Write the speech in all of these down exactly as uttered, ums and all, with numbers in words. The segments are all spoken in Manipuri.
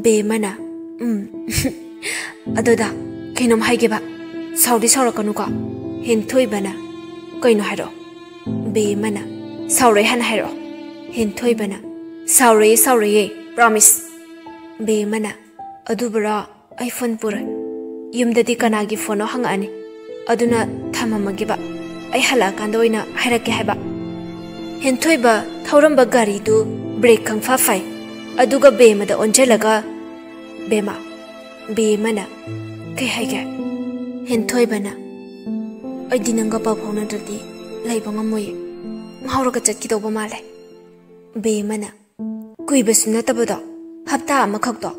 ꯕꯦꯝꯃꯅ, "ꯎꯝ, ꯑꯗꯨꯗ ꯀꯩꯅꯣꯝ ꯍꯥꯏꯒꯦꯕ, ꯁꯥꯎꯗꯤ ꯁꯥꯎꯔꯛꯀꯅꯨꯀꯣ?" ꯍꯦꯟꯊꯣꯏꯕꯅ, "ꯀꯩꯅꯣ ꯍꯥꯏꯔꯛꯑꯣ?" ꯕꯦꯝꯃꯅ, "ꯁꯥꯎꯔꯣꯏ ꯍꯥꯟꯅ ꯍꯥꯏꯔꯛꯑꯣ꯫" ꯍꯦꯟꯊꯣꯏꯕꯅ, "ꯁꯥꯎꯔꯣꯏꯌꯦ, ꯁꯥꯎꯔꯣꯏꯌꯦ, promise꯫" ꯕꯦꯝꯃꯅ, "ꯑꯗꯨꯕꯨꯔꯣ, ꯑꯩ ꯐꯣꯟ ꯄꯨꯔꯣꯏ꯫ ꯌꯨꯝꯗꯗꯤ ꯀꯅꯥꯒꯤ ꯐꯣꯟꯅꯣ ꯍꯪꯉꯛꯑꯅꯤ, ꯑꯗꯨꯅ ꯊꯝꯃꯝꯃꯒꯦꯕ꯫ ꯑꯩ ꯍꯜꯂꯛꯑꯀꯥꯟꯗ ꯑꯣꯏꯅ ꯍꯥꯏꯔꯛꯀꯦ ꯍꯥꯏꯕ꯫" ꯍꯦꯟꯊꯣꯏꯕ ꯊꯧꯔꯝꯕ ꯒꯥꯔꯤꯗꯨ ꯕ꯭ꯔꯦꯛ ꯈꯪꯐꯥ ꯐꯥꯏ, ꯑꯗꯨꯒ ꯕꯦꯝꯃꯗ ꯑꯣꯟꯁꯤꯜꯂꯒ, "ꯕꯦꯝꯃ꯫" ꯕꯦꯝꯃꯅ, "ꯀꯩ ꯍꯥꯏꯒꯦ?" ꯍꯦꯟꯊꯣꯏꯕꯅ, "ꯑꯩꯗꯤ ꯅꯪꯒ ꯄꯥꯎ ꯐꯥꯎꯅꯗ꯭ꯔꯗꯤ ꯂꯩꯕ ꯉꯝꯃꯣꯏꯌꯦ꯫ ꯉꯥꯎꯔꯒ ꯆꯠꯈꯤꯗꯧꯕ ꯃꯥꯜꯂꯦ꯫" ꯕꯦꯝꯃꯅ, "ꯀꯨꯏꯕꯁꯨ ꯅꯠꯇꯕꯗꯣ, ꯍꯞꯇꯥ ꯑꯃꯈꯛꯇꯣ,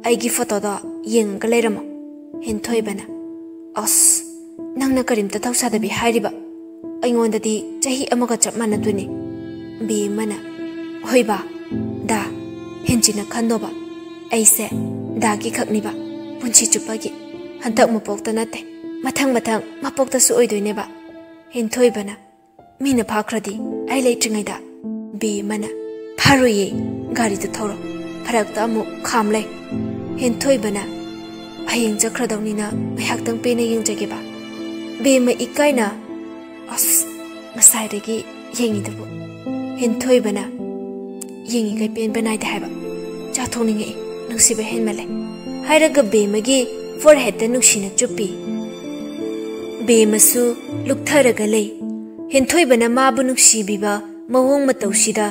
ꯑꯩꯒꯤ ꯐꯣꯇꯣꯗꯣ ꯌꯦꯡꯉꯒ ꯂꯩꯔꯝꯃꯣ꯫" ꯍꯦꯟꯊꯣꯏꯕꯅ, "ꯑꯁ, ꯅꯪꯅ ꯀꯔꯤꯝꯇ ꯊꯧꯁꯥꯗꯕꯤ ꯍꯥꯏꯔꯤꯕ? ꯑꯩꯉꯣꯟꯗꯗꯤ ꯆꯍꯤ ꯑꯃꯒ ꯆꯞ ꯃꯥꯟꯅꯗꯣꯏꯅꯤ꯫" ꯕꯦꯝꯃꯅ, "ꯍꯣꯏꯕ, ꯗꯥ, ꯍꯦꯟꯖꯤꯟꯅ ꯈꯟꯅꯣꯕ꯫ ꯑꯩꯁꯦ ꯗꯥꯒꯤ ꯈꯛꯅꯤꯕ, ꯄꯨꯟꯁꯤ ꯆꯨꯞꯄꯒꯤ꯫ ꯍꯟꯗꯛ ꯃꯄꯣꯛꯇ ꯅꯠꯇꯦ, ꯃꯊꯪ ꯃꯊꯪ ꯃꯄꯣꯛꯇꯁꯨ ꯑꯣꯏꯗꯣꯏꯅꯦꯕ꯫" ꯍꯦꯟꯊꯣꯏꯕꯅ, "ꯃꯤꯅ ꯐꯥꯈ꯭ꯔꯗꯤ ꯑꯩ ꯂꯩꯇ꯭ꯔꯤꯉꯩꯗ꯫" ꯕꯦꯝꯃꯅ, "ꯐꯥꯔꯣꯏꯌꯦ, ꯒꯥꯔꯤꯗꯨ ꯊꯧꯔꯣ, ꯐꯔꯛꯇ ꯑꯃꯨꯛ ꯈꯥꯝ ꯂꯩ꯫" ꯍꯦꯟꯊꯣꯏꯕꯅ, "ꯍꯌꯦꯡ ꯆꯠꯈ꯭ꯔꯗꯧꯅꯤꯅ ꯉꯥꯏꯍꯥꯛꯇꯪ ꯄꯦꯟꯅ ꯌꯦꯡꯖꯒꯦꯕ꯫" ꯕꯦꯝꯃ ꯏꯀꯥꯏꯅ, "ꯑꯁ, ꯉꯁꯥꯏꯗꯒꯤ ꯌꯦꯡꯉꯤꯗꯨꯕꯨ꯫" ꯍꯦꯟꯊꯣꯏꯕꯅ, "ꯌꯦꯡꯉꯤꯈꯩ ꯄꯦꯟꯕ ꯅꯥꯏꯗꯦ ꯍꯥꯏꯕ꯫ ꯆꯥ ꯊꯣꯡꯅꯤꯡꯉꯛꯏ, ꯅꯨꯡꯁꯤꯕ ꯍꯦꯟꯃꯜꯂꯦ꯫" ꯍꯥꯏꯔꯒ ꯕꯦꯝꯃꯒꯤ ꯐꯣꯔꯍꯦꯠꯇ ꯅꯨꯡꯁꯤꯅ ꯆꯨꯞꯄꯤ꯫ ꯕꯦꯝꯃꯁꯨ ꯂꯨꯞꯊꯔꯒ ꯂꯩ꯫ ꯍꯦꯟꯊꯣꯏꯕꯅ ꯃꯥꯕꯨ ꯅꯨꯡꯁꯤꯕꯤꯕ ꯃꯑꯣꯡ ꯃꯇꯧꯁꯤꯗ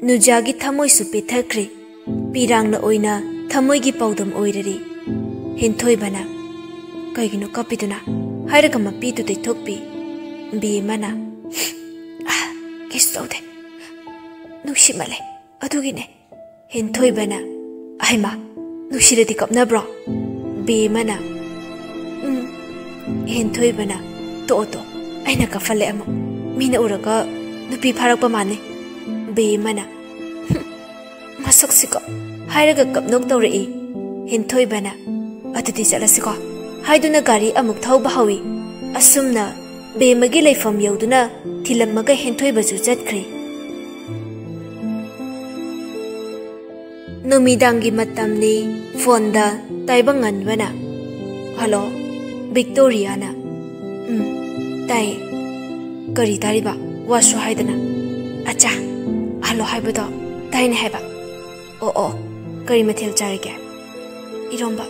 ꯅꯨꯖꯥꯒꯤ ꯊꯃꯣꯏꯁꯨ ꯄꯦꯊꯈ꯭ꯔꯦ꯫ ꯄꯤꯔꯥꯡꯅ ꯑꯣꯏꯅ ꯊꯃꯣꯏꯒꯤ ꯄꯥꯎꯗꯝ ꯑꯣꯏꯔꯔꯦ꯫ ꯍꯦꯟꯊꯣꯏꯕꯅ, "ꯀꯩꯒꯤꯅꯣ ꯀꯞꯄꯤꯗꯨꯅ?" ꯍꯥꯏꯔꯒ ꯃꯄꯤꯗꯨ ꯇꯩꯊꯣꯛꯄꯤ꯫ ꯕꯦꯝꯃꯅ, "ꯑꯥ, ꯀꯩꯁꯨ ꯇꯧꯗꯦ꯫ ꯅꯨꯡꯁꯤꯃꯜꯂꯦ, ꯑꯗꯨꯒꯤꯅꯦ꯫" ꯍꯦꯟꯊꯣꯏꯕꯅ, "ꯑꯍꯩꯃꯥ, "ꯅꯨꯡꯁꯤꯔꯗꯤ ꯀꯞꯅꯕ꯭ꯔꯣ?" ꯕꯦꯝꯃꯅ, "ꯎꯝ꯫" ꯍꯦꯟꯊꯣꯏꯕꯅ, "ꯇꯣꯛꯑꯣ, ꯇꯣꯛꯑꯣ, ꯑꯩꯅ ꯀꯞꯍꯜꯂꯦ ꯑꯃꯨꯛ꯫ ꯃꯤꯅ ꯎꯔꯒ ꯅꯨꯄꯤ ꯐꯥꯔꯛꯄ ꯃꯥꯟꯅꯤ꯫" ꯕꯦꯝꯃꯅ, "ꯍꯨꯝ, ꯃꯁꯛꯁꯤꯒ" ꯍꯥꯏꯔꯒ ꯀꯞꯅꯣꯛ ꯇꯧꯔꯛꯏ꯫ ꯍꯦꯟꯊꯣꯏꯕꯅ, "ꯑꯗꯨꯗꯤ ꯆꯠꯂꯁꯤꯀꯣ" ꯍꯥꯏꯗꯨꯅ ꯒꯥꯔꯤ ꯑꯃꯨꯛ ꯊꯧꯕ ꯍꯧꯏ꯫ ꯑꯁꯨꯝꯅ ꯕꯦꯝꯃꯒꯤ ꯂꯩꯐꯝ ꯌꯧꯗꯨꯅ ꯊꯤꯜꯂꯝꯃꯒ ꯍꯦꯟꯊꯣꯏꯕꯁꯨ ꯆꯠꯈ꯭ꯔꯦ꯫ ꯅꯨꯃꯤꯗꯥꯡꯒꯤ ꯃꯇꯝꯅꯤ꯫ ꯐꯣꯟꯗ ꯇꯥꯏꯕꯪꯉꯟꯕꯅ, "ꯍꯜꯂꯣ, ꯚꯤꯛꯇꯣꯔꯤꯌꯥꯅ?" "ꯎꯝ, ꯇꯥꯏꯌꯦ꯫" "ꯀꯔꯤ ꯇꯥꯔꯤꯕ? ꯋꯥꯁꯨ ꯍꯥꯏꯗꯅ꯫" "ꯑꯠꯆꯥ, ꯍꯜꯂꯣ ꯍꯥꯏꯕꯗꯣ ꯇꯥꯏꯅꯦ ꯍꯥꯏꯕ꯫ ꯑꯣ, ꯑꯣ, ꯀꯔꯤ ꯃꯊꯦꯜ ꯆꯥꯔꯒꯦ?" "ꯏꯔꯣꯝꯕ꯫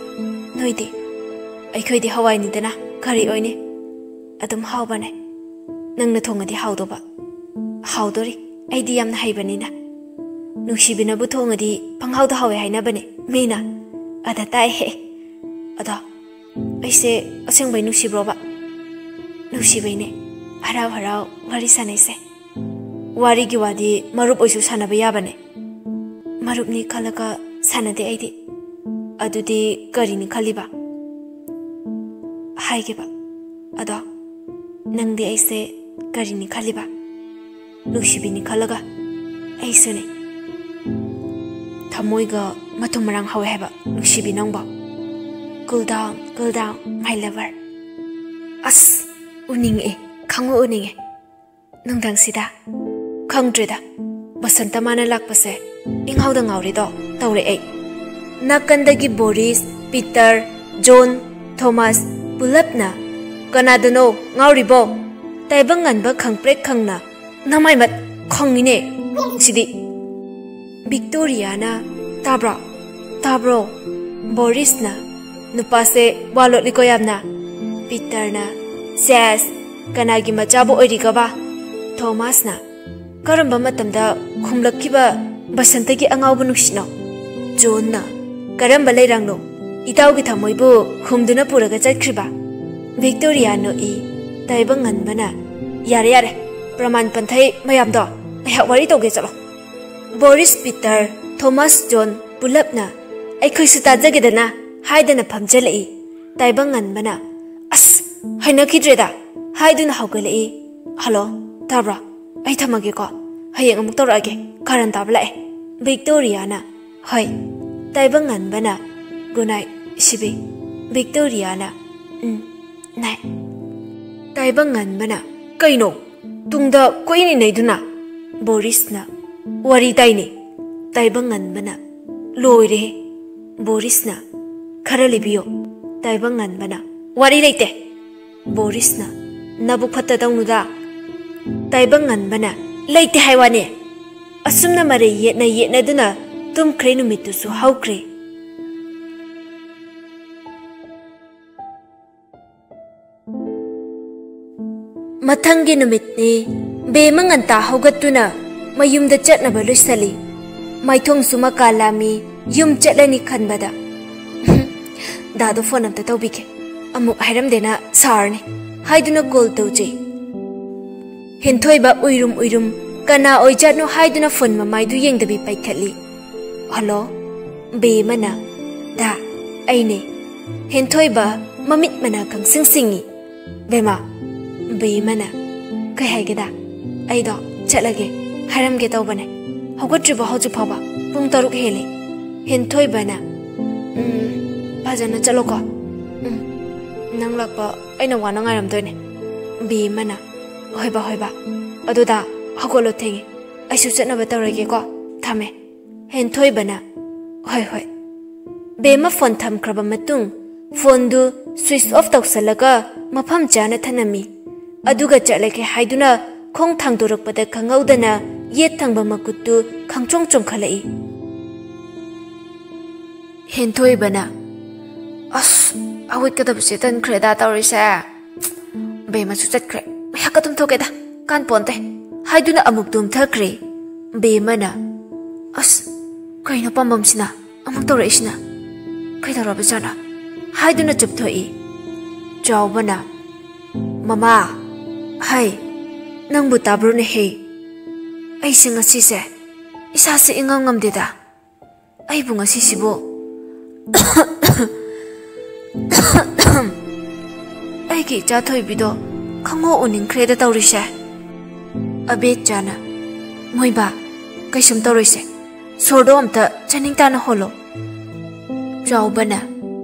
ꯅꯣꯏꯗꯤ?" "ꯑꯩꯈꯣꯏꯗꯤ ꯍꯋꯥꯏꯅꯤꯗꯅ, ꯀꯔꯤ ꯑꯣꯏꯅꯤ? ꯑꯗꯨꯝ ꯍꯥꯎꯕꯅꯦ꯫ ꯅꯪꯅ ꯊꯣꯡꯉꯗꯤ ꯍꯥꯎꯗꯧꯕ꯫ ꯍꯥꯎꯗꯣꯔꯤ, ꯑꯩꯗꯤ ꯌꯥꯝꯅ ꯍꯩꯕꯅꯤꯅ꯫ ꯅꯨꯡꯁꯤꯕꯤꯅꯕꯨ ꯊꯣꯡꯉꯗꯤ ꯄꯪꯍꯥꯎꯗ ꯍꯥꯎꯋꯦ ꯍꯥꯏꯅꯕꯅꯦ ꯃꯤꯅ꯫ ꯑꯗ ꯇꯥꯏꯍꯦ꯫ ꯑꯗꯣ ꯑꯩꯁꯦ ꯑꯁꯦꯡꯕꯩ ꯅꯨꯡꯁꯤꯕ꯭ꯔꯣꯕ?" "ꯅꯨꯡꯁꯤꯕꯩꯅꯦ ꯍꯔꯥꯎ ꯍꯔꯥꯎ ꯋꯥꯔꯤ ꯁꯥꯟꯅꯩꯁꯦ꯫" "ꯋꯥꯔꯤꯒꯤ ꯋꯥꯗꯤ ꯃꯔꯨꯞ ꯑꯣꯏꯁꯨ ꯁꯥꯟꯅꯕ ꯌꯥꯕꯅꯦ꯫" "ꯃꯔꯨꯞꯅꯤ ꯈꯜꯂꯒ ꯁꯥꯟꯅꯗꯦ ꯑꯩꯗꯤ꯫" "ꯑꯗꯨꯗꯤ ꯀꯔꯤꯅꯤ ꯈꯜꯂꯤꯕ?" "ꯍꯥꯏꯒꯦꯕ, ꯑꯗꯣ ꯅꯪꯗꯤ ꯑꯩꯁꯦ ꯀꯔꯤꯅꯤ ꯈꯜꯂꯤꯕ?" "ꯅꯨꯡꯁꯤꯕꯤꯅꯤ ꯈꯜꯂꯒ꯫ ꯑꯩꯁꯨꯅꯦ꯫" ꯊꯃꯣꯏꯒ ꯃꯊꯨꯝ ꯃꯔꯥꯡ ꯍꯧꯋꯦ ꯍꯥꯏꯕ ꯅꯨꯡꯁꯤꯕꯤ ꯅꯪꯕꯣ꯫ Cool down, cool down, my lover꯫ ꯑꯁ, ꯎꯅꯤꯡꯉꯛꯑꯦ, ꯈꯪꯎ ꯎꯅꯤꯡꯉꯦ꯫ ꯅꯨꯡꯗꯥꯡꯁꯤꯗ꯫ ꯈꯪꯗ꯭ꯔꯦꯗ, ꯕꯁꯟꯇ ꯃꯥꯅ ꯂꯥꯛꯄꯁꯦ ꯏꯉꯥꯎꯗ ꯉꯥꯎꯔꯦꯗꯣ ꯇꯧꯔꯦ ꯑꯩ꯫ ꯅꯥꯀꯟꯗꯒꯤ ꯕꯣꯔꯤꯁ, ꯄꯤꯇꯔ, ꯖꯣꯟ, ꯊꯣꯃꯥꯁ ꯄꯨꯂꯞꯅ, "ꯀꯅꯥꯗꯅꯣ ꯉꯥꯎꯔꯤꯕꯣ? ꯇꯥꯏꯕꯪ ꯉꯟꯕ ꯈꯪꯄ꯭ꯔꯦꯛ ꯈꯪꯅ ꯅꯃꯥꯏꯃꯠ ꯈꯪꯉꯤꯅꯦ ꯁꯤꯗꯤ꯫" ꯚꯤꯛꯇꯣꯔꯤꯌꯥꯅ, "ꯇꯥꯕ꯭ꯔꯣ? ꯇꯥꯕ꯭ꯔꯣ?" ꯕꯣꯔꯤꯁꯅ, "ꯅꯨꯄꯥꯁꯦ ꯋꯥ ꯂꯣꯠꯂꯤꯀꯣ ꯌꯥꯝꯅ꯫" ꯄꯤꯇꯔꯅ, "ꯁꯦꯁ, ꯀꯅꯥꯒꯤ ꯃꯆꯥꯕꯨ ꯑꯣꯏꯔꯤꯒꯕ?" ꯊꯣꯃꯥꯁꯅ, "ꯀꯔꯝꯕ ꯃꯇꯝꯗ ꯈꯨꯝꯂꯛꯈꯤꯕ ꯕꯁꯟꯇꯒꯤ ꯑꯉꯥꯎꯕ ꯅꯨꯡꯁꯤꯠꯅꯣ?" ꯖꯣꯟꯅ, "ꯀꯔꯝꯕ ꯂꯩꯔꯥꯡꯅꯣ ꯏꯇꯥꯎꯒꯤ ꯊꯃꯣꯏꯕꯨ ꯍꯨꯝꯗꯨꯅ ꯄꯨꯔꯒ ꯆꯠꯈ꯭ꯔꯤꯕ?" ꯚꯤꯛꯇꯣꯔꯤꯌꯥ ꯅꯣꯛꯏ꯫ ꯇꯥꯏꯕꯪ ꯉꯟꯕꯅ, "ꯌꯥꯔꯦ, ꯌꯥꯔꯦ, ꯄ꯭ꯔꯃꯥꯟ ꯄꯟꯊꯩ ꯃꯌꯥꯝꯗꯣ ꯉꯥꯏꯍꯥꯛ ꯋꯥꯔꯤ ꯇꯧꯒꯦ ꯆꯠꯂꯣ꯫" ꯕꯣꯔꯤꯁ, ꯄꯤꯇꯔ, ꯊꯣꯃꯥꯁ, ꯖꯣꯟ ꯄꯨꯂꯞꯅ "ꯑꯩꯈꯣꯏꯁꯨ ꯇꯥꯖꯒꯦꯗꯅ" ꯍꯥꯏꯗꯅ ꯐꯝꯖꯜꯂꯛꯏ꯫ ꯇꯥꯏꯕꯪ ꯉꯟꯕꯅ, "ꯑꯁ, ꯍꯩꯅꯈꯤꯗ꯭ꯔꯦꯗ" ꯍꯥꯏꯗꯨꯅ ꯍꯧꯒꯠꯂꯛꯏ꯫ "ꯍꯜꯂꯣ, ꯇꯥꯕ꯭ꯔꯣ? ꯑꯩ ꯊꯝꯃꯒꯦꯀꯣ꯫ ꯍꯌꯦꯡ ꯑꯃꯨꯛ ꯇꯧꯔꯛꯑꯒꯦ꯫ ꯀꯥꯔꯟ ꯇꯥꯕ ꯂꯥꯛꯑꯦ꯫" ꯚꯤꯛꯇꯣꯔꯤꯌꯥꯅ, "ꯍꯣꯏ꯫" ꯇꯥꯏꯕꯪ ꯉꯟꯕꯅ, "ꯒꯨꯗ ꯅꯥꯏꯠ, ꯁꯤꯕꯤ꯫" ꯚꯤꯛꯇꯣꯔꯤꯌꯥꯅ, "ꯎꯝ, ꯅꯥꯏꯠ꯫" ꯇꯥꯏꯕꯪ ꯉꯟꯕꯅ, "ꯀꯩꯅꯣ? ꯇꯨꯡꯗ ꯀꯣꯏꯏꯟ ꯏꯟꯅꯩꯗꯨꯅ?" ꯕꯣꯔꯤꯁꯅ, "ꯋꯥꯔꯤ ꯇꯥꯏꯅꯦ꯫" ꯇꯥꯏꯕꯪ ꯉꯟꯕꯅ, "ꯂꯣꯏꯔꯦ꯫" ꯕꯣꯔꯤꯁꯅ, "ꯈꯔ ꯂꯤꯕꯤꯌꯣ꯫" ꯇꯥꯏꯕꯪ ꯉꯟꯕꯅ, "ꯋꯥꯔꯤ ꯂꯩꯇꯦ꯫" ꯕꯣꯔꯤꯁꯅ, "ꯅꯕꯨꯛ ꯐꯠꯇ ꯇꯧꯅꯨꯗ꯫" ꯇꯥꯏꯕꯪ ꯉꯟꯕꯅ, "ꯂꯩꯇꯦ ꯍꯥꯏ ꯋꯥꯅꯦ꯫" ꯑꯁꯨꯝꯅ ꯃꯔꯩ ꯌꯦꯠꯅ ꯌꯦꯠꯅꯗꯨꯅ ꯇꯨꯝꯈ꯭ꯔꯦ꯫ ꯅꯨꯃꯤꯠꯇꯨꯁꯨ ꯍꯧꯈ꯭ꯔꯦ꯫ ꯃꯊꯪꯒꯤ ꯅꯨꯃꯤꯠꯅꯤ꯫ ꯕꯦꯝꯃ ꯉꯟꯇꯥ ꯍꯧꯒꯠꯇꯨꯅ ꯃꯌꯨꯝꯗ ꯆꯠꯅꯕ ꯂꯣꯏꯁꯜꯂꯤ꯫ ꯃꯥꯏꯊꯣꯡꯁꯨ ꯃꯀꯥ ꯂꯥꯝꯃꯤ꯫ ꯌꯨꯝ ꯆꯠꯂꯅꯤ ꯈꯟꯕꯗ, "ꯗꯥꯗꯣ ꯐꯣꯟ ꯑꯝꯇ ꯇꯧꯕꯤꯒꯦ, ꯑꯃꯨꯛ ꯍꯥꯏꯔꯝꯗꯦꯅ ꯁꯥꯎꯔꯅꯤ" ꯍꯥꯏꯗꯨꯅ ꯀꯣꯜ ꯇꯧꯖꯩ꯫ ꯍꯦꯟꯊꯣꯏꯕ ꯎꯏꯔꯨꯝ ꯎꯏꯔꯨꯝ ꯀꯅꯥ ꯑꯣꯏꯖꯥꯠꯅꯣ ꯍꯥꯏꯗꯨꯅ ꯐꯣꯟ ꯃꯃꯥꯏꯗꯨ ꯌꯦꯡꯗꯕꯤ ꯄꯥꯏꯈꯠꯂꯤ꯫ "ꯍꯜꯂꯣ?" ꯕꯦꯝꯃꯅ, "ꯗꯥ, ꯑꯩꯅꯦ꯫" ꯍꯦꯟꯊꯣꯏꯕ ꯃꯃꯤꯠ ꯃꯅꯥ ꯈꯪꯁꯤꯡ ꯁꯤꯡꯉꯤ꯫ "ꯕꯦꯝꯃ꯫" ꯕꯦꯝꯃꯅ, "ꯀꯩ ꯍꯥꯏꯒꯦꯗ?" "ꯑꯩꯗꯣ ꯆꯠꯂꯒꯦ ꯍꯥꯏꯔꯝꯒꯦ ꯇꯧꯕꯅꯦ꯫ ꯍꯧꯒꯠꯇ꯭ꯔꯤꯕꯣ ꯍꯧꯖꯤꯛ ꯐꯥꯎꯕ? ꯄꯨꯡ ꯇꯔꯨꯛ ꯍꯦꯜꯂꯦ꯫" ꯍꯦꯟꯊꯣꯏꯕꯅ, "ꯎꯝ, ꯐꯖꯅ ꯆꯠꯂꯣꯀꯣ꯫ ꯎꯝ, ꯅꯪ ꯂꯥꯛꯄ ꯑꯩꯅ ꯋꯥꯅ ꯉꯥꯏꯔꯝꯗꯣꯏꯅꯦ꯫" ꯕꯦꯝꯃꯅ, "ꯍꯣꯏꯕ, ꯍꯣꯏꯕ꯫ ꯑꯗꯨꯗ ꯍꯧꯒꯠꯂꯣ, ꯊꯦꯡꯉꯦ꯫ ꯑꯩꯁꯨ ꯆꯠꯅꯕ ꯇꯧꯔꯒꯦꯀꯣ꯫ ꯊꯝꯃꯦ꯫" ꯍꯦꯟꯊꯣꯏꯕꯅ, "ꯍꯣꯏ, ꯍꯣꯏ꯫" ꯕꯦꯝꯃ ꯐꯣꯟ ꯊꯝꯈ꯭ꯔꯕ ꯃꯇꯨꯡ ꯐꯣꯟꯗꯨ ꯁ꯭ꯋꯤꯆ ꯑꯣꯐ ꯇꯧꯁꯜꯂꯒ ꯃꯐꯝ ꯆꯥꯅ ꯊꯅꯝꯃꯤ꯫ ꯑꯗꯨꯒ ꯆꯠꯂꯒꯦ ꯍꯥꯏꯗꯨꯅ ꯈꯣꯡ ꯊꯥꯡꯗꯣꯔꯛꯄꯗ ꯈꯪꯍꯧꯗꯅ ꯌꯦꯠ ꯊꯪꯕ ꯃꯈꯨꯠꯇꯨ ꯈꯪꯆꯣꯡ ꯆꯣꯡꯈꯠꯂꯛꯏ꯫ ꯍꯦꯟꯊꯣꯏꯕꯅ, "ꯑꯁ, ꯍꯧꯒꯠꯀꯗꯕꯁꯦ ꯇꯟꯈ꯭ꯔꯦꯗ ꯇꯧꯔꯤꯁꯦ꯫ ꯕꯦꯝꯃꯁꯨ ꯆꯠꯈ꯭ꯔꯦ꯫ ꯉꯥꯏꯍꯥꯛꯀ ꯇꯨꯝꯊꯣꯛꯀꯦꯗ, ꯀꯥꯟꯄꯣꯟꯇꯦ" ꯍꯥꯏꯗꯨꯅ ꯑꯃꯨꯛ ꯇꯨꯝꯊꯈ꯭ꯔꯦ꯫ ꯕꯦꯝꯃꯅ, "ꯑꯁ, ꯀꯩꯅꯣ ꯄꯥꯝꯕꯝꯁꯤꯅ ꯑꯃꯨꯛ ꯇꯧꯔꯛꯏꯁꯤꯅ? ꯀꯩꯗꯧꯔꯕꯖꯥꯠꯅꯣ?" ꯍꯥꯏꯗꯨꯅ ꯆꯨꯞꯊꯣꯛꯏ꯫ ꯆꯥꯎꯕꯅ, "ꯃꯃꯥ, ꯍꯩ, ꯅꯪꯕꯨ ꯇꯥꯕ꯭ꯔꯣꯅꯦꯍꯦ? ꯑꯩꯁꯦ ꯉꯁꯤꯁꯦ ꯏꯁꯥꯁꯦ ꯏꯉꯝ ꯉꯝꯗꯦꯗ꯫ ꯑꯩꯕꯨ ꯉꯁꯤꯁꯤꯕꯨ ꯑꯩꯒꯤ ꯏꯆꯥ ꯊꯣꯏꯕꯤꯗꯣ ꯈꯪꯉꯣ ꯎꯅꯤꯡꯈ꯭ꯔꯦꯗ ꯇꯧꯔꯤꯁꯦ꯫ ꯑꯕꯦꯆꯥꯅ, "ꯃꯣꯏꯕꯥ, ꯀꯩꯁꯨꯝ ꯇꯧꯔꯣꯏꯁꯦ꯫ ꯁꯣꯔꯗꯣ ꯑꯝꯇ ꯆꯥꯅꯤꯡ ꯇꯥꯅ ꯍꯣꯜꯂꯣ꯫" ꯆꯥꯎꯕꯅ,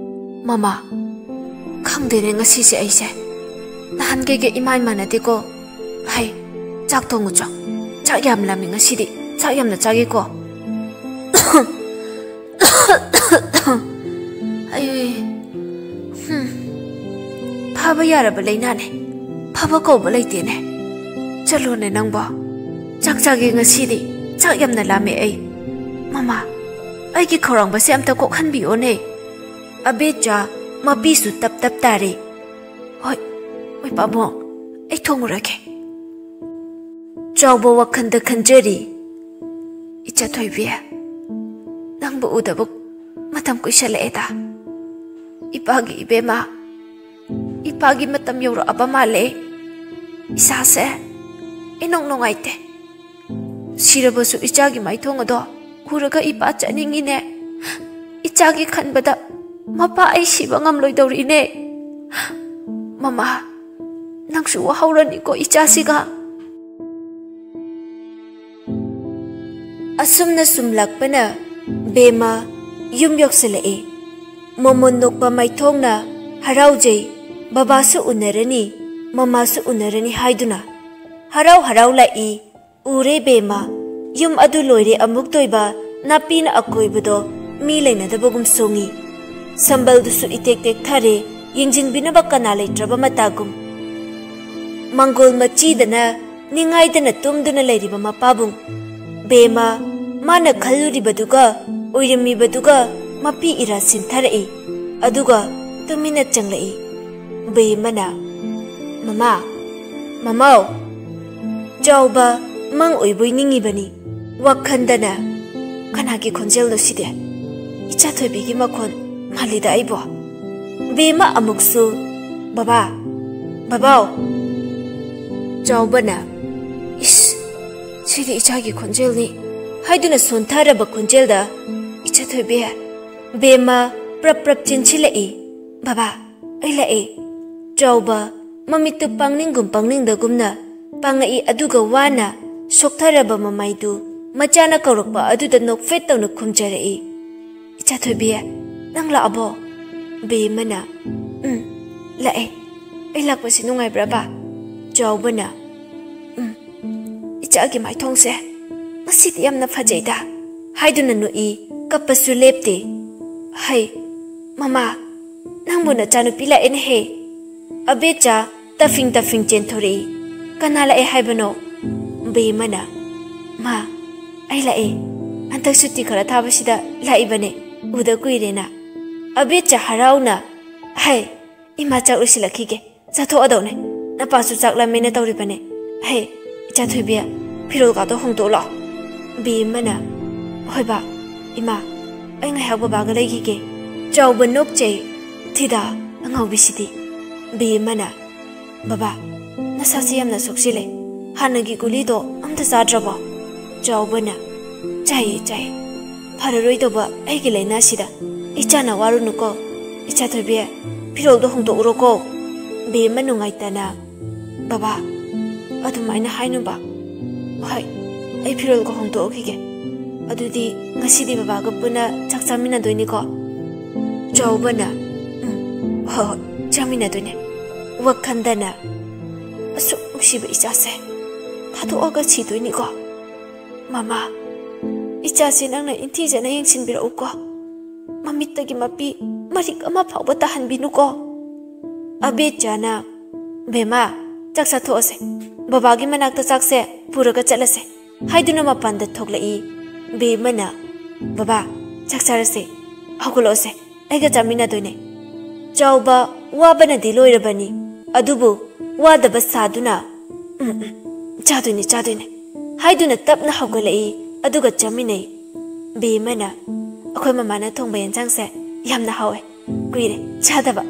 "ꯃꯃꯥ, ꯈꯪꯗꯦꯅꯦ ꯉꯁꯤꯁꯦ ꯑꯩꯁꯦ꯫ ꯅꯍꯥꯟꯈꯩꯒ ꯏꯃꯥꯟ ꯃꯥꯟꯅꯗꯦꯀꯣ꯫ ꯍꯩ, ꯆꯥꯛ ꯊꯣꯡꯉꯨ ꯆꯣ꯫ ꯆꯥꯛ ꯌꯥꯝ ꯂꯥꯝꯃꯤ ꯉꯁꯤꯗꯤ꯫ ꯆꯥꯛ ꯌꯥꯝꯅ ꯆꯥꯒꯦꯀꯣ꯫" ꯑꯩ, ꯍꯨꯝ, ꯐꯕ ꯌꯥꯔꯕ ꯂꯩꯅꯥꯅꯦ꯫ ꯐꯕ ꯀꯧꯕ ꯂꯩꯇꯦꯅꯦ꯫ ꯆꯠꯂꯣꯅꯦ ꯅꯪꯕꯣ꯫ ꯆꯥꯛ ꯆꯥꯒꯦ ꯉꯁꯤꯗꯤ꯫ ꯆꯥꯛ ꯌꯥꯝꯅ ꯂꯥꯝꯃꯦ ꯑꯩ꯫ ꯃꯃꯥ, ꯑꯩꯒꯤ ꯈꯧꯔꯥꯡꯕꯁꯦ ꯑꯝꯇ ꯀꯣꯛꯍꯟꯕꯤꯌꯣꯅꯦ꯫ ꯑꯕꯦꯆꯥ ꯃꯄꯤꯁꯨ ꯇꯞ ꯇꯞ ꯇꯥꯔꯦ꯫ "ꯍꯣꯏ, ꯍꯣꯏ ꯄꯥꯕꯨꯡ, ꯑꯩ ꯊꯣꯡꯉꯨꯔꯒꯦ꯫" ꯆꯥꯎꯕ ꯋꯥꯈꯜꯗ ꯈꯟꯖꯔꯤ, "ꯏꯆꯥ ꯊꯣꯏꯕꯤ, ꯅꯪꯕꯨ ꯎꯗꯕ ꯃꯇꯝ ꯀꯨꯏꯁꯜꯂꯛꯑꯦꯗ꯫ ꯏꯄꯥꯒꯤ ꯏꯕꯦꯝꯃ, ꯏꯄꯥꯒꯤ ꯃꯇꯝ ꯌꯧꯔꯛꯑꯕ ꯃꯥꯜꯂꯦ꯫ ꯏꯁꯥꯁꯦ ꯏꯅꯨꯡ ꯅꯨꯡꯉꯥꯏꯇꯦ꯫ ꯁꯤꯔꯕꯁꯨ ꯏꯆꯥꯒꯤ ꯃꯥꯏꯊꯣꯡ ꯑꯗꯣ ꯎꯔꯒ ꯏꯄꯥ ꯆꯠꯅꯤꯡꯉꯤꯅꯦ꯫ ꯏꯆꯥꯒꯤ ꯈꯟꯕꯗ ꯃꯄꯥ ꯑꯩ ꯁꯤꯕ ꯉꯝꯂꯣꯏꯗꯧꯔꯤꯅꯦ꯫ ꯃꯃꯥ, ꯅꯪꯁꯨ ꯋꯥꯍꯧꯔꯅꯤꯀꯣ ꯏꯆꯥꯁꯤꯒ꯫" ꯑꯁꯨꯝꯅ ꯁꯨꯝ ꯂꯥꯛꯄꯅ ꯕꯦꯝꯃ ꯌꯨꯝ ꯌꯧꯁꯤꯜꯂꯛꯏ꯫ ꯃꯣꯃꯣꯟ ꯅꯣꯛꯄ ꯃꯥꯏꯊꯣꯡꯅ ꯍꯔꯥꯎꯖꯩ, ꯕꯕꯥꯁꯨ ꯎꯅꯔꯅꯤ, ꯃꯃꯥꯁꯨ ꯎꯅꯔꯅꯤ ꯍꯥꯏꯗꯨꯅ ꯍꯔꯥꯎ ꯍꯔꯥꯎ ꯂꯥꯛꯏ꯫ ꯎꯔꯦ ꯕꯦꯝꯃ, ꯌꯨꯝ ꯑꯗꯨ ꯂꯣꯏꯔꯦ ꯑꯃꯨꯛ ꯇꯣꯏꯕ, ꯅꯥꯄꯤꯅ ꯑꯀꯣꯏꯕꯗꯣ ꯃꯤ ꯂꯩꯅꯗꯕꯒꯨꯝ ꯁꯣꯡꯉꯤ꯫ ꯁꯝꯕꯜꯗꯨꯁꯨ ꯏꯇꯦꯛ ꯇꯦꯛꯊꯔꯦ, ꯌꯦꯡꯁꯤꯟꯕꯤꯅꯕ ꯀꯅꯥ ꯂꯩꯇ꯭ꯔꯕ ꯃꯇꯥꯒꯨꯝ꯫ ꯃꯪꯒꯣꯜ ꯃꯆꯤꯗꯅ ꯅꯤꯡꯉꯥꯏꯗꯅ ꯇꯨꯝꯗꯨꯅ ꯂꯩꯔꯤꯕ ꯃꯄꯥꯕꯨꯡ꯫ ꯕꯦꯝꯃ, ꯃꯥꯅ ꯈꯜꯂꯨꯔꯤꯕꯗꯨꯒ ꯑꯣꯏꯔꯝꯃꯤꯕꯗꯨꯒ ꯃꯄꯤ ꯏꯔꯥ ꯁꯤꯟꯊꯔꯛꯏ꯫ ꯑꯗꯨꯒ ꯇꯨꯃꯤꯟꯅ ꯆꯪꯂꯛꯏ꯫ ꯕꯦꯝꯃꯅ, "ꯃꯃꯥ, ꯃꯃꯥꯎ!" ꯆꯥꯎꯕ ꯃꯪ ꯑꯣꯏꯕꯣꯏ ꯅꯤꯡꯉꯤꯕꯅꯤ꯫ ꯋꯥꯈꯟꯗꯅ, "ꯀꯅꯥꯒꯤ ꯈꯣꯟꯖꯦꯜꯅꯣ ꯁꯤꯗꯤ? ꯏꯆꯥ ꯊꯣꯏꯕꯤꯒꯤ ꯃꯈꯣꯟ ꯃꯥꯜꯂꯤꯗ ꯑꯩꯕꯣ꯫" ꯕꯦꯝꯃ ꯑꯃꯨꯛꯁꯨ, "ꯕꯕꯥ, ꯕꯕꯥꯎ!" ꯆꯥꯎꯕꯅ, "ꯏꯁ, ꯁꯤꯗꯤ ꯏꯆꯥꯒꯤ ꯈꯣꯟꯖꯦꯜꯅꯤ" ꯍꯥꯏꯗꯨꯅ ꯁꯣꯟꯊꯔꯕ ꯈꯣꯟꯖꯦꯜꯗ, "ꯏꯆꯥ ꯊꯣꯏꯕꯤ, ꯕꯦꯝꯃ ꯄ꯭ꯔꯞ ꯄ꯭ꯔꯞ ꯆꯦꯟꯁꯤꯜꯂꯛꯏ꯫ "ꯕꯕꯥ, ꯑꯩ ꯂꯥꯛꯑꯦ꯫" ꯆꯥꯎꯕ ꯃꯃꯤꯠꯇꯨ ꯄꯥꯡꯅꯤꯡꯒꯨꯝ ꯄꯥꯡꯅꯤꯡꯗꯒꯨꯝꯅ ꯄꯥꯡꯉꯛꯏ, ꯑꯗꯨꯒ ꯋꯥꯅ ꯁꯣꯛꯊꯔꯕ ꯃꯃꯥꯏꯗꯨ ꯃꯆꯥꯅ ꯀꯧꯔꯛꯄ ꯑꯗꯨꯗ ꯅꯣꯛꯐꯦꯠ ꯇꯧꯅ ꯈꯨꯝꯖꯔꯛꯏ꯫ "ꯏꯆꯥ ꯊꯣꯏꯕꯤ, ꯅꯪ ꯂꯥꯛꯑꯕꯣ?" ꯕꯦꯝꯃꯅ, "ꯎꯝ, ꯂꯥꯛꯑꯦ꯫ ꯑꯩ ꯂꯥꯛꯄꯁꯤ ꯅꯨꯡꯉꯥꯏꯕ꯭ꯔꯕ?" ꯆꯥꯎꯕꯅ, "ꯎꯝ, ꯏꯆꯥꯒꯤ ꯃꯥꯏꯊꯣꯡꯁꯦ ꯉꯁꯤꯗꯤ ꯌꯥꯝꯅ ꯐꯖꯩꯗ" ꯍꯥꯏꯗꯨꯅ ꯅꯣꯛꯏ, ꯀꯞꯄꯁꯨ ꯂꯦꯞꯇꯦ꯫ "ꯍꯩ, ꯃꯃꯥ, ꯅꯪꯕꯨ ꯅꯆꯥꯅꯨꯄꯤ ꯂꯥꯛꯑꯦꯅꯦꯍꯦ!" ꯑꯕꯦꯆꯥ ꯇꯐꯤꯡ ꯇꯐꯤꯡ ꯆꯦꯟꯊꯣꯔꯛꯏ꯫ "ꯀꯅꯥ ꯂꯥꯛꯑꯦ ꯍꯥꯏꯕꯅꯣ?" ꯕꯦꯝꯃꯅ, "ꯃꯥ, ꯑꯩ ꯂꯥꯛꯑꯦ꯫ ꯍꯟꯗꯛ ꯁꯨꯇꯤ ꯈꯔ ꯊꯥꯕꯁꯤꯗ ꯂꯥꯛꯏꯕꯅꯦ, ꯎꯗ ꯀꯨꯏꯔꯦꯅ꯫" ꯑꯕꯦꯆꯥ ꯍꯔꯥꯎꯅ, "ꯍꯩ, ꯏꯃꯥ ꯆꯥꯛ ꯂꯣꯏꯁꯤꯜꯂꯛꯈꯤꯒꯦ, ꯆꯥꯊꯣꯛꯑꯗꯧꯅꯦ꯫ ꯅꯄꯥꯁꯨ ꯆꯥꯛ ꯂꯥꯝꯃꯦꯅ ꯇꯧꯔꯤꯕꯅꯦ꯫ ꯍꯩ, ꯏꯆꯥ ꯊꯣꯏꯕꯤ, ꯐꯤꯔꯣꯜꯒꯥꯗꯣ ꯍꯣꯡꯗꯣꯛꯂꯣ꯫" ꯕꯦꯝꯃꯅ, "ꯍꯣꯏ ꯕꯥ, ꯏꯃꯥ, ꯑꯩ ꯉꯥꯏꯍꯥꯛ ꯕꯕꯥꯒ ꯂꯩꯈꯤꯒꯦ꯫" ꯆꯥꯎꯕ ꯅꯣꯛꯆꯩ꯫ "ꯊꯤꯗꯥ, ꯑꯉꯥꯎꯕꯤꯁꯤꯗꯤ꯫" ꯕꯦꯝꯃꯅ, "ꯕꯕꯥ, ꯅꯁꯥꯁꯤ ꯌꯥꯝꯅ ꯁꯣꯛꯆꯤꯜꯂꯦ꯫ ꯍꯥꯟꯅꯒꯤ ꯒꯨꯂꯤꯗꯣ ꯑꯝꯇ ꯆꯥꯗ꯭ꯔꯕꯣ?" ꯆꯥꯎꯕꯅ, "ꯆꯥꯏꯌꯦ, ꯆꯥꯏꯌꯦ꯫ ꯐꯔꯔꯣꯏꯗꯧꯕ ꯑꯩꯒꯤ ꯂꯥꯏꯅꯥꯁꯤꯗ ꯏꯆꯥꯅ ꯋꯥꯔꯨꯅꯨꯀꯣ꯫ ꯏꯆꯥ ꯊꯣꯏꯕꯤ, ꯐꯤꯔꯣꯜꯗꯣ ꯍꯣꯡꯗꯣꯛꯎꯔꯣꯀꯣ꯫" ꯕꯦꯝꯃ ꯅꯨꯡꯉꯥꯏꯇꯅ, "ꯕꯕꯥ, ꯑꯗꯨꯃꯥꯏꯅ ꯍꯥꯏꯅꯨꯕ꯫ ꯍꯣꯏ, ꯑꯩ ꯐꯤꯔꯣꯜꯒ ꯍꯣꯡꯗꯣꯛꯎꯈꯤꯒꯦ꯫ ꯑꯗꯨꯗꯤ ꯉꯁꯤꯗꯤ ꯕꯕꯥꯒ ꯄꯨꯟꯅ ꯆꯥꯛ ꯆꯥꯃꯤꯟꯅꯗꯣꯏꯅꯤꯀꯣ?" ꯆꯥꯎꯕꯅ, "ꯎꯝ, ꯍꯣꯏ, ꯍꯣꯏ, ꯆꯥꯃꯤꯟꯅꯗꯣꯏꯅꯦ꯫" ꯋꯥꯈꯟꯗꯅ, "ꯑꯁꯨꯛ ꯅꯨꯡꯁꯤꯕ ꯏꯆꯥꯁꯦ ꯊꯥꯗꯣꯛꯑꯒ ꯁꯤꯗꯣꯏꯅꯤꯀꯣ꯫ ꯃꯃꯥ, ꯏꯆꯥꯁꯦ ꯅꯪꯅ ꯏꯟꯊꯤꯖꯅ ꯌꯦꯡꯁꯤꯟꯕꯤꯔꯛꯎꯀꯣ꯫ ꯃꯃꯤꯠꯇꯒꯤ ꯃꯄꯤ ꯃꯔꯤꯛ ꯑꯃ ꯐꯥꯎꯕ ꯇꯥꯍꯟꯕꯤꯅꯨꯀꯣ꯫" ꯑꯕꯦꯆꯥꯅ, "ꯕꯦꯝꯃ, ꯆꯥꯛ ꯆꯥꯊꯣꯛꯑꯁꯦ꯫ ꯕꯕꯥꯒꯤ ꯃꯅꯥꯛꯇ ꯆꯥꯛꯁꯦ ꯄꯨꯔꯒ ꯆꯠꯂꯁꯦ꯫" ꯍꯥꯏꯗꯨꯅ ꯃꯄꯥꯟꯗ ꯊꯣꯛꯂꯛꯏ꯫ ꯕꯦꯝꯃꯅ, "ꯕꯕꯥ, ꯆꯥꯛ ꯆꯥꯔꯁꯦ꯫ ꯍꯧꯒꯠꯂꯛꯑꯣꯁꯦ, ꯑꯩꯒ ꯆꯥꯃꯤꯟꯅꯗꯣꯏꯅꯦ꯫" ꯆꯥꯎꯕ ꯋꯥꯕꯅꯗꯤ ꯂꯣꯏꯔꯕꯅꯤ, ꯑꯗꯨꯕꯨ ꯋꯥꯗꯕ ꯁꯥꯗꯨꯅ, "ꯎꯝ, ꯎꯝ, ꯆꯥꯗꯣꯏꯅꯦ, ꯆꯥꯗꯣꯏꯅꯦ" ꯍꯥꯏꯗꯨꯅ ꯇꯞꯅ ꯍꯧꯒꯠꯂꯛꯏ, ꯑꯗꯨꯒ ꯆꯥꯃꯤꯟꯅꯩ꯫ ꯕꯦꯝꯃꯅ, "ꯑꯩꯈꯣꯏ ꯃꯃꯥꯅ ꯊꯣꯡꯕ ꯌꯦꯟꯁꯥꯡꯁꯦ ꯌꯥꯝꯅ ꯍꯥꯎꯋꯦ, ꯀꯨꯏꯔꯦ ꯆꯥꯗꯕ"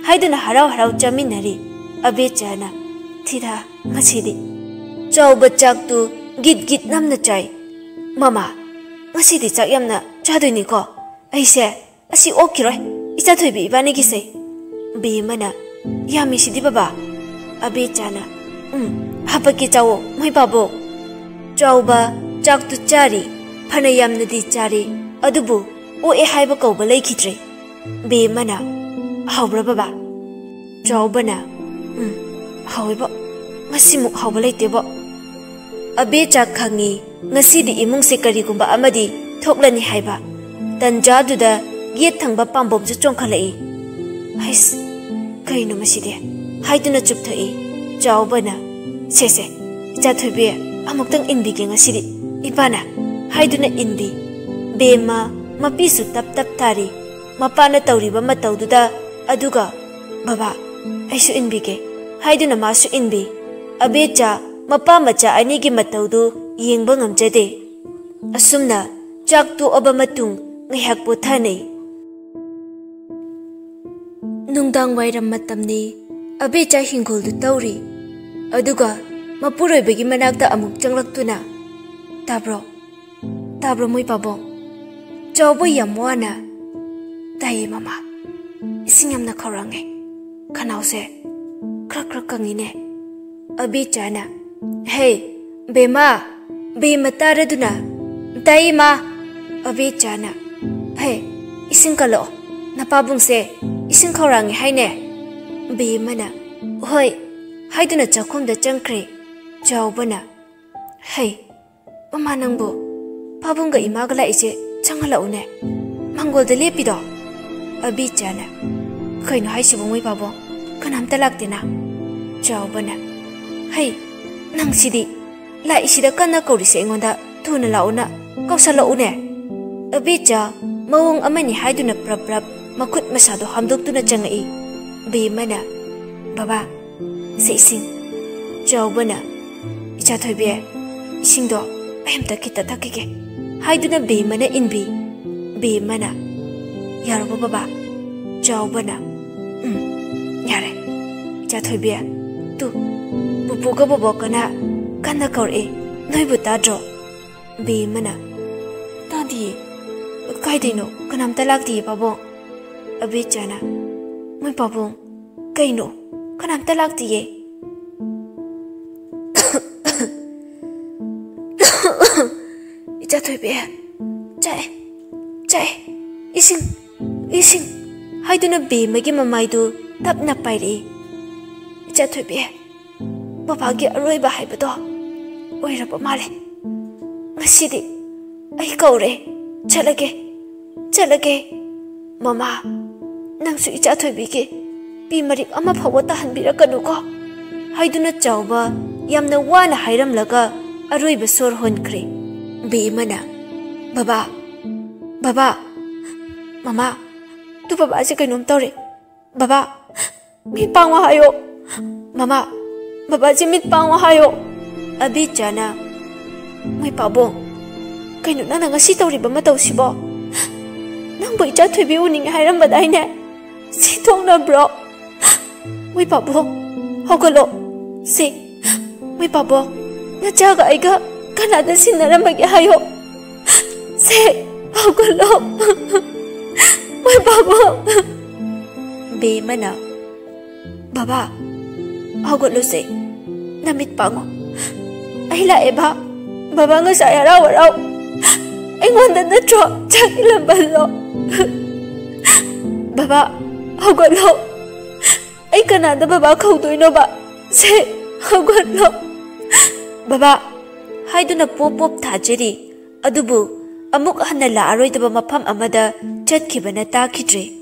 ꯍꯥꯏꯗꯨꯅ ꯍꯔꯥꯎ ꯍꯔꯥꯎ ꯆꯥꯃꯤꯟꯅꯔꯤ꯫ ꯑꯕꯦꯆꯥꯅ, "ꯊꯤꯗꯥ, ꯉꯁꯤꯗꯤ?" ꯆꯥꯎꯕ ꯆꯥꯛꯇꯨ ꯒꯤꯠ ꯒꯤꯠ ꯅꯝꯅ ꯆꯥꯏ꯫ "ꯃꯃꯥ, ꯉꯁꯤꯗꯤ ꯆꯥꯛ ꯌꯥꯝꯅ ꯆꯥꯗꯣꯏꯅꯤꯀꯣ?" "ꯑꯩꯁꯦ ꯑꯁꯤ ꯑꯣꯛꯈꯤꯔꯣꯏ, ꯏꯆꯥ ꯊꯣꯏꯕꯤ ꯏꯕꯥꯅꯤꯒꯤꯁꯦ꯫" ꯕꯦꯝꯃꯅ, "ꯌꯥꯝꯃꯤꯁꯤꯗꯤ ꯕꯕꯥ꯫" ꯑꯕꯦꯆꯥꯅ, "ꯎꯝ, ꯍꯥꯄꯛꯀꯦ ꯆꯥꯎꯑꯣ ꯃꯣꯏ ꯄꯥꯕꯣꯛ꯫" ꯆꯥꯎꯕ ꯆꯥꯛꯇꯨ ꯆꯥꯔꯤ, ꯐꯅ ꯌꯥꯝꯅꯗꯤ ꯆꯥꯔꯤ, ꯑꯗꯨꯕꯨ ꯑꯣꯛꯑꯦ ꯍꯥꯏꯕ ꯀꯧꯕ ꯂꯩꯈꯤꯗ꯭ꯔꯦ꯫ ꯕꯦꯝꯃꯅ, "ꯍꯥꯎꯕ꯭ꯔꯥ ꯕꯕꯥ?" ꯆꯥꯎꯕꯅ, "ꯎꯝ, ꯍꯥꯎꯋꯦꯕꯣ꯫ ꯉꯁꯤꯃꯨꯛ ꯍꯥꯎꯕ ꯂꯩꯇꯦꯕꯣ꯫" ꯑꯕꯦꯆꯥ ꯈꯪꯉꯤ ꯉꯁꯤꯗꯤ ꯏꯃꯨꯡꯁꯦ ꯀꯔꯤꯒꯨꯝꯕ ꯑꯃꯗꯤ ꯊꯣꯛꯂꯅꯤ ꯍꯥꯏꯕ꯫ ꯇꯟꯖꯥꯗꯨꯗ ꯌꯦꯠ ꯊꯪꯕ ꯄꯥꯝꯕꯣꯝꯁꯨ ꯆꯣꯡꯈꯠꯂꯛꯏ꯫ "ꯍꯩꯁ, ꯀꯩꯅꯣ ꯃꯁꯤꯗꯤ?" ꯍꯥꯏꯗꯨꯅ ꯆꯨꯞꯊꯣꯛꯏ꯫ ꯆꯥꯎꯕꯅ, "ꯁꯦ ꯁꯦ, ꯏꯆꯥ ꯊꯣꯏꯕꯤ, ꯑꯃꯨꯛꯇꯪ ꯏꯟꯕꯤꯒꯦ ꯉꯁꯤꯗꯤ ꯏꯄꯥꯅ" ꯍꯥꯏꯗꯨꯅ ꯏꯟꯕꯤ꯫ ꯕꯦꯝꯃ ꯃꯄꯤꯁꯨ ꯇꯞ ꯇꯞ ꯇꯥꯔꯤ꯫ ꯃꯄꯥꯅ ꯇꯧꯔꯤꯕ ꯃꯇꯧꯗꯨꯗ, ꯑꯗꯨꯒ, "ꯕꯕꯥ, ꯑꯩꯁꯨ ꯏꯟꯕꯤꯒꯦ" ꯍꯥꯏꯗꯨꯅ ꯃꯥꯁꯨ ꯏꯟꯕꯤ꯫ ꯑꯕꯦꯆꯥ ꯃꯄꯥ ꯃꯆꯥ ꯑꯅꯤꯒꯤ ꯃꯇꯧꯗꯨ ꯌꯦꯡꯕ ꯉꯝꯖꯗꯦ꯫ ꯑꯁꯨꯝꯅ ꯆꯥꯛ ꯇꯣꯛꯑꯕ ꯃꯇꯨꯡ ꯉꯥꯏꯍꯥꯛ ꯄꯣꯊꯥꯅꯩ꯫ ꯅꯨꯡꯗꯥꯡ ꯋꯥꯏꯔꯝ ꯃꯇꯝꯅꯤ꯫ ꯑꯕꯦꯆꯥ ꯍꯤꯡꯒꯣꯜꯗꯨ ꯇꯧꯔꯤ꯫ ꯑꯗꯨꯒ ꯃꯄꯨꯔꯣꯏꯕꯒꯤ ꯃꯅꯥꯛꯇ ꯑꯃꯨꯛ ꯆꯪꯂꯛꯇꯨꯅ, "ꯇꯥꯕ꯭ꯔꯣ? ꯇꯥꯕ꯭ꯔꯣ ꯃꯣꯏ ꯄꯥꯕꯨꯡ?" ꯆꯥꯎꯕ ꯌꯥꯝ ꯋꯥꯅ, "ꯇꯥꯏꯌꯦ ꯃꯃꯥ꯫ ꯏꯁꯤꯡ ꯌꯥꯝꯅ ꯈꯧꯔꯥꯡꯉꯦ꯫ ꯈꯅꯥꯎꯁꯦ ꯈ꯭ꯔꯛ ꯈ꯭ꯔꯛ ꯀꯪꯉꯤꯅꯦ꯫" ꯑꯕꯦꯆꯥꯅ, "ꯍꯦ, ꯕꯦꯝꯃ, ꯕꯦꯝꯃ ꯇꯥꯔꯗꯨꯅ꯫" "ꯇꯥꯏꯌꯦ ꯃꯥ꯫" ꯑꯕꯦꯆꯥꯅ, "ꯍꯦ, ꯏꯁꯤꯡ ꯀꯜꯂꯛꯑꯣ꯫ ꯅꯄꯥꯕꯨꯡꯁꯦ ꯏꯁꯤꯡ ꯈꯧꯔꯥꯡꯉꯦ ꯍꯥꯏꯅꯦ꯫" ꯕꯦꯝꯃꯅ, "ꯍꯣꯏ" ꯍꯥꯏꯗꯨꯅ ꯆꯥꯛꯈꯨꯝꯗ ꯆꯪꯈ꯭ꯔꯦ꯫ ꯆꯥꯎꯕꯅ, "ꯍꯩ, ꯃꯃꯥ ꯅꯪꯕꯨ ꯄꯥꯕꯨꯡꯒ ꯏꯃꯥꯒ ꯂꯥꯛꯏꯁꯦ ꯆꯪꯍꯜꯂꯛꯎꯅꯦ꯫ ꯃꯪꯒꯣꯜꯗ ꯂꯦꯞꯄꯤꯗꯣ?" ꯑꯕꯤꯆꯥꯅ, "ꯀꯩꯅꯣ ꯍꯥꯏꯁꯤꯕꯣ ꯃꯣꯏ ꯄꯥꯕꯨꯡ? ꯀꯅꯥꯝꯇ ꯂꯥꯛꯇꯦꯅ?" ꯆꯥꯎꯕꯅ, "ꯍꯩ, ꯅꯪꯁꯤꯗꯤ ꯂꯥꯛꯏꯁꯤꯗ ꯀꯟꯅ ꯀꯧꯔꯤꯁꯦ ꯑꯩꯉꯣꯟꯗ ꯊꯨꯅ ꯂꯥꯛꯎꯅ ꯀꯧꯁꯜꯂꯛꯎꯅꯦ꯫" ꯑꯕꯤꯆꯥ ꯃꯑꯣꯡ ꯑꯃꯅꯤ ꯍꯥꯏꯗꯨꯅ ꯄ꯭ꯔꯞ ꯄ꯭ꯔꯞ ꯃꯈꯨꯠ ꯃꯁꯥꯗꯣ ꯍꯥꯝꯗꯣꯛꯇꯨꯅ ꯆꯪꯉꯛꯏ꯫ ꯕꯦꯝꯃꯅ, "ꯕꯕꯥ, ꯁꯤ ꯏꯁꯤꯡ꯫" ꯆꯥꯎꯕꯅ, "ꯏꯆꯥ ꯊꯣꯏꯕꯤ, ꯏꯁꯤꯡꯗꯣ ꯑꯩ ꯑꯝꯇ ꯈꯤꯇ ꯊꯛꯈꯤꯒꯦ" ꯍꯥꯏꯗꯨꯅ ꯕꯦꯝꯃꯅ ꯏꯟꯕꯤ꯫ ꯕꯦꯝꯃꯅ, "ꯌꯥꯔꯕꯣ ꯕꯕꯥ?" ꯆꯥꯎꯕꯅ, "ꯎꯝ, ꯌꯥꯔꯦ꯫ ꯏꯆꯥ ꯊꯣꯏꯕꯤ, ꯇꯨ, ꯄꯨꯄꯨꯒ ꯕꯣꯕꯣꯛꯀꯅ ꯀꯟꯅ ꯀꯧꯔꯛꯑꯦ, ꯅꯣꯏꯕꯨ ꯇꯥꯗ꯭ꯔꯣ?" ꯕꯦꯝꯃꯅ, "ꯇꯥꯗꯤꯌꯦ, "ꯀꯥꯏꯗꯩꯅꯣ? ꯀꯅꯥꯝꯇ ꯂꯥꯛꯇꯤꯌꯦ, ꯄꯥꯕꯨꯡ꯫" ꯑꯕꯤꯆꯥꯅ, "ꯃꯣꯏ ꯄꯥꯕꯨꯡ, ꯀꯩꯅꯣ? ꯀꯅꯥꯝꯇ ꯂꯥꯛꯇꯤꯌꯦ꯫" "ꯏꯆꯥ ꯊꯣꯏꯕꯤ, ꯆꯥꯛꯑꯦ, ꯆꯥꯛꯑꯦ, ꯏꯁꯤꯡ, ꯏꯁꯤꯡ" ꯍꯥꯏꯗꯨꯅ ꯕꯦꯝꯃꯒꯤ ꯃꯃꯥꯏꯗꯨ ꯇꯞꯅ ꯄꯥꯏꯔꯛꯏ꯫ "ꯏꯆꯥ ꯊꯣꯏꯕꯤ, ꯕꯕꯥꯒꯤ ꯑꯔꯣꯏꯕ ꯍꯥꯏꯕꯗꯣ ꯑꯣꯏꯔꯕ ꯃꯥꯜꯂꯦ꯫ ꯉꯁꯤꯗꯤ ꯑꯩ ꯀꯧꯔꯦ, ꯆꯠꯂꯒꯦ, ꯆꯠꯂꯒꯦ꯫ ꯃꯃꯥ, ꯅꯪꯁꯨ ꯏꯆꯥ ꯊꯣꯏꯕꯤꯒꯤ ꯄꯤ ꯃꯔꯤꯛ ꯑꯃ ꯐꯥꯎꯕ ꯇꯥꯍꯟꯕꯤꯔꯛꯀꯅꯨꯀꯣ" ꯍꯥꯏꯗꯨꯅ ꯆꯥꯎꯕ ꯌꯥꯝꯅ ꯋꯥꯅ ꯍꯥꯏꯔꯝꯂꯒ ꯑꯔꯣꯏꯕ ꯁꯣꯔ ꯍꯣꯟꯈ꯭ꯔꯦ꯫ ꯕꯦꯝꯃꯅ, "ꯕꯕꯥ, ꯕꯕꯥ, ꯃꯃꯥ, ꯇꯨ ꯕꯕꯥꯁꯦ ꯀꯩꯅꯣꯝ ꯇꯧꯔꯦ꯫ ꯕꯕꯥ, ꯃꯤꯠ ꯄꯥꯡꯉꯣ ꯍꯥꯏꯌꯣ꯫ ꯃꯃꯥ, ꯕꯕꯥꯁꯦ ꯃꯤꯠ ꯄꯥꯡꯉꯣ ꯍꯥꯏꯌꯣ꯫" ꯑꯕꯤꯆꯥꯅ, "ꯃꯣꯏ ꯄꯥꯕꯨꯡ, ꯀꯩꯅꯣ ꯅꯪꯅ ꯉꯁꯤ ꯇꯧꯔꯤꯕ ꯃꯇꯧꯁꯤꯕꯣ? ꯅꯪꯕꯨ ꯏꯆꯥ ꯊꯣꯏꯕꯤ ꯎꯅꯤꯡꯉꯦ ꯍꯥꯏꯔꯝꯕꯗꯥꯏꯅꯦ? ꯁꯤ ꯊꯣꯛꯅꯕ꯭ꯔꯣ? ꯃꯣꯏ ꯄꯥꯕꯨꯡ, ꯍꯧꯒꯠꯂꯣ꯫ ꯁꯤ, ꯃꯣꯏ ꯄꯥꯕꯨꯡ, ꯅꯆꯥꯒ ꯑꯩꯒ ꯀꯅꯥꯗ ꯁꯤꯟꯅꯔꯝꯃꯒꯦ ꯍꯥꯏꯌꯣ꯫ ꯁꯦ, ꯍꯧꯒꯠꯂꯣ꯫ ꯃꯣꯏ ꯄꯥꯕꯨꯡ꯫" ꯕꯦꯝꯃꯅ, "ꯕꯕꯥ, ꯍꯧꯒꯠꯂꯨꯁꯦ꯫ ꯅꯃꯤꯠ ꯄꯥꯡꯉꯣ꯫ ꯑꯩ ꯂꯥꯛꯑꯦ, ꯕꯥ꯫ ꯕꯕꯥ ꯉꯁꯥꯏ ꯍꯔꯥꯎ ꯍꯔꯥꯎ ꯑꯩꯉꯣꯟꯗ ꯅꯠꯇ꯭ꯔꯣ ꯆꯥꯛ ꯏꯜꯂꯝꯕꯗꯣ? ꯕꯕꯥ, ꯍꯧꯒꯠꯂꯣ꯫ ꯑꯩ ꯀꯅꯥꯗ ꯕꯕꯥ ꯀꯧꯗꯣꯏꯅꯣꯕ? ꯁꯦ, ꯍꯧꯒꯠꯂꯣ꯫ ꯕꯕꯥ" ꯍꯥꯏꯗꯨꯅ ꯄꯣꯞ ꯄꯣꯞ ꯊꯥꯖꯔꯤ꯫ ꯑꯗꯨꯕꯨ ꯑꯃꯨꯛ ꯍꯟꯅ ꯂꯥꯛꯑꯔꯣꯏꯗꯕ ꯃꯐꯝ ꯑꯃꯗ ꯆꯠꯈꯤꯕꯅ ꯇꯥꯈꯤꯗ꯭ꯔꯦ꯫